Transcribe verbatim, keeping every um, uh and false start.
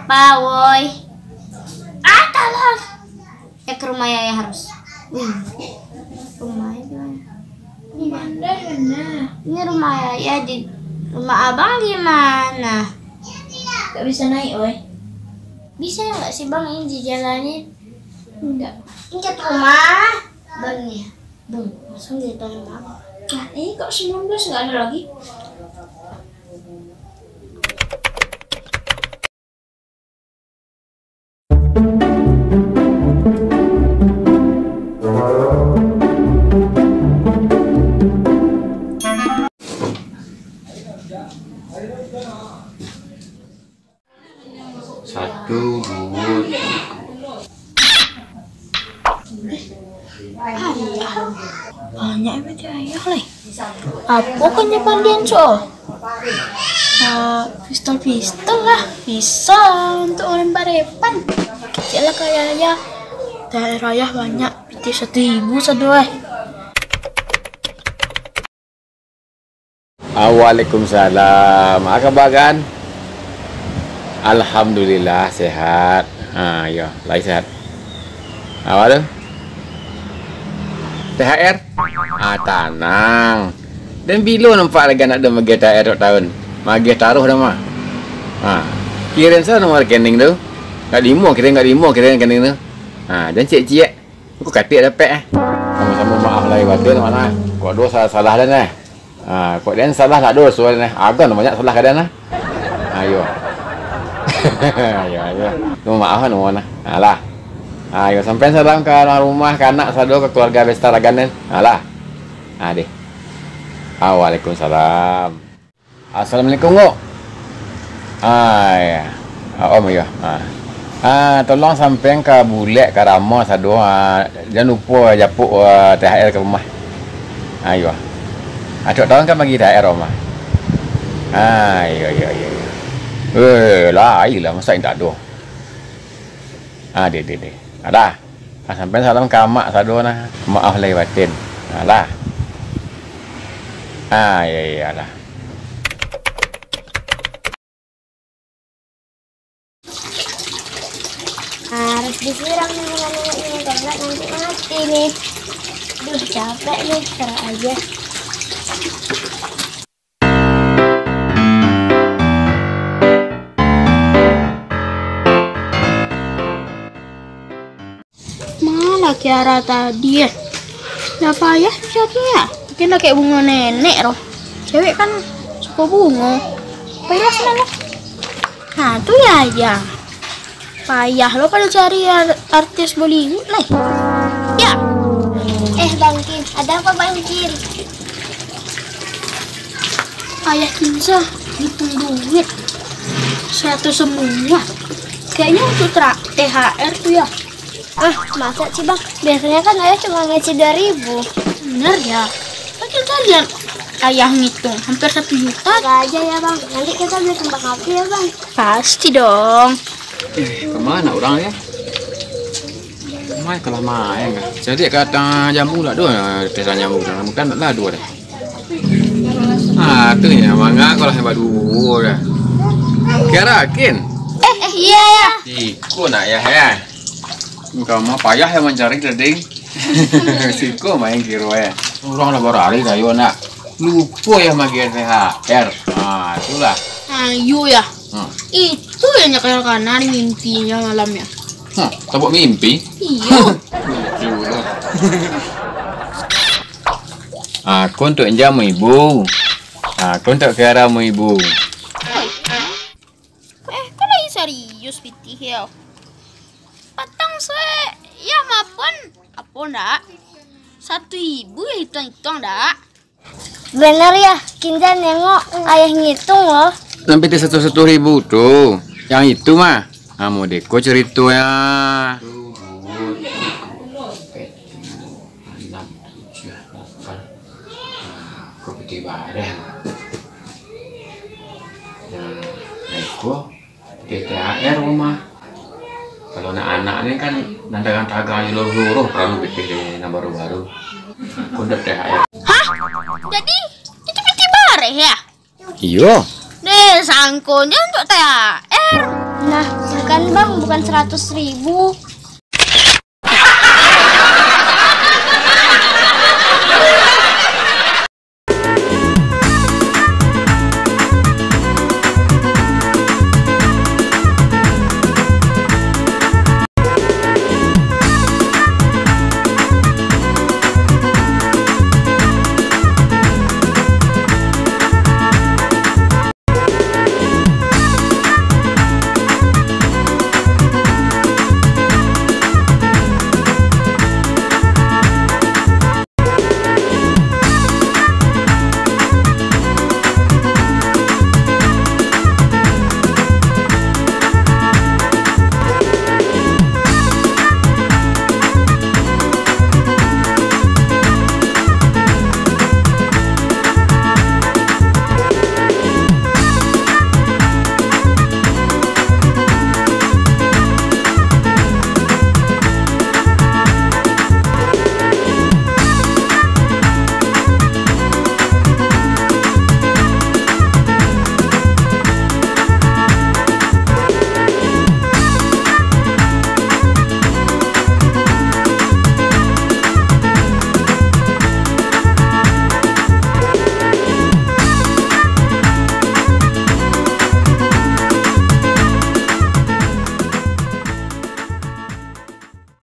Bawoi. Ah, tolong. Ya, ke rumah Yaya harus. Wih, rumah Yaya di mana? Ini, ini rumah Yaya, di rumah Abang di mana? Gak bisa naik, oi. Bisa nggak sih, Bang, ini dijalanin? Enggak. Ini ke rumah Bang nih. Bang, langsung di rumah Abang. Nah, ini kok sembilan belas nggak ada lagi? Satu, dua, tiga. Alah, banyak yang mati ayah lai. Apo kan nyo pandian, so? Ah, pistol-pistol lah, bisa untuk malempar repan. Kecek lah kayak ayah. T H R ayah banyak, pitih satu ribu sado, eh. Ah, waalaikumsalam. Apo kaba, Gan? Alhamdulillah, sehat. Ha, iyo, lai sehat. Apo tu? T H R? Ah, tanang. Den bilo nampak lai Gan ado magiah T H R tiok taun. Magiah taruih dah mah. Ha, kirim sa nomor rekening tu. Kak Limo kirim, Kak Limo kirim rekening tu. Ha, den ciek-ciek. Ko katik dapek, eh. Samo-samo maaf lahia batin, mah. Kok ado salah-salah den, eh. Ah, kok den salah, ndak doso den, eh. Agan banyak salah ka den, ah. Ayo. Ayo, ayo. Tu maaf, nuhun, ah. Alah. Ayo, sampaian salam ka almarhumah, ka anak sado, ka keluarga besar Agan den. Alah. Ah, deh. Ah, waalaikumsalam. Assalamualaikum, Ngok. Ah, iyo. Ah, Om, iyo. Ah. Ah, tolong sampaian ka Bulek, ka Rama sado, ah, jan lupo japuik, ah, T H R ka rumah. Ah, iyo. Ah, tiok taun kan bagi T H R, Om, ah. Ah, iyo, iyo, iyo, iyo. Eh, lai lah, masa indak ado. Ah, deh, deh, deh. Alah. Ah, sampaian salam ka amak sado nah. Maaf lahia batin. Alah. Ah, iyo, iyo, alah. Harus disiram nih, kalau nggak nanti mati nih. Duh, capek nih, sekarang aja. Mana Kiara tadi, eh? Lah payah cari, ya? Mungkin lah kayak bungo nenek, roh. Cewek kan suka bungo. Payah sana, lah. Nah, tu ya aja. Payah lo pada cari ar-, artis Bollywood, lah. Ya. Eh, Bang Kin, ada apa, Bang Kin? Ayah Kinsa ngitung duit seratus semua. Kayaknya untuk tra-, T H R tu, ya. Ah, masa sih, Bang? Biasanya kan ayah cuma ngasih dua ribu. Bener, ya. Kan kita lihat ayah ngitung hampir satu juta. Semoga aja ya, Bang. Nanti kita beli kembang api ya, Bang. Pasti dong. Eh, kemana orang ya? Main kalah main kah? Jadi kata jamu lah dua, tes jamu lah, bukan lah dua deh. Ah, tu nya mangga kalau hebat dua dah. Kira kin. Eh, eh, iya ya. Iko nak ya, ya. Engkau mah payah ya mencari tadi. Siko main kiro ya. Orang lah berari kayo nak. Lupo ya magian T H R. Ah, itulah. Ayo ya. Hmm. Itu yang nyakal kanan mimpinya malam ya. Hmm, tabuk mimpi? Iya. Lucu dah. Aku untuk jamu ibu. Aku untuk karamu ibu. Eh, kok lagi serius pitih ya? Patang suek, ya mapun. Apa ndak? Satu ibu ya hitung-hitung ndak? Bener ya, Kinza nengok ayah ngitung loh. Sampai di satu satu ribu tu, yang itu mah. Nah, mau deko ceritanya. Enam, tujuh, delapan. Nah, kok gede bareh. Nah, eko P T H R rumah. Kalau anak-anak ni kan nandangan tagang aja luruh-luruh, perlu pitih di nan baru-baru. Kondok T H R. Hah? Jadi, itu pitih bareh ya? Iyo. Deh, sangkonyo untuk T H R. Nah, Kan bang, bukan seratus ribu.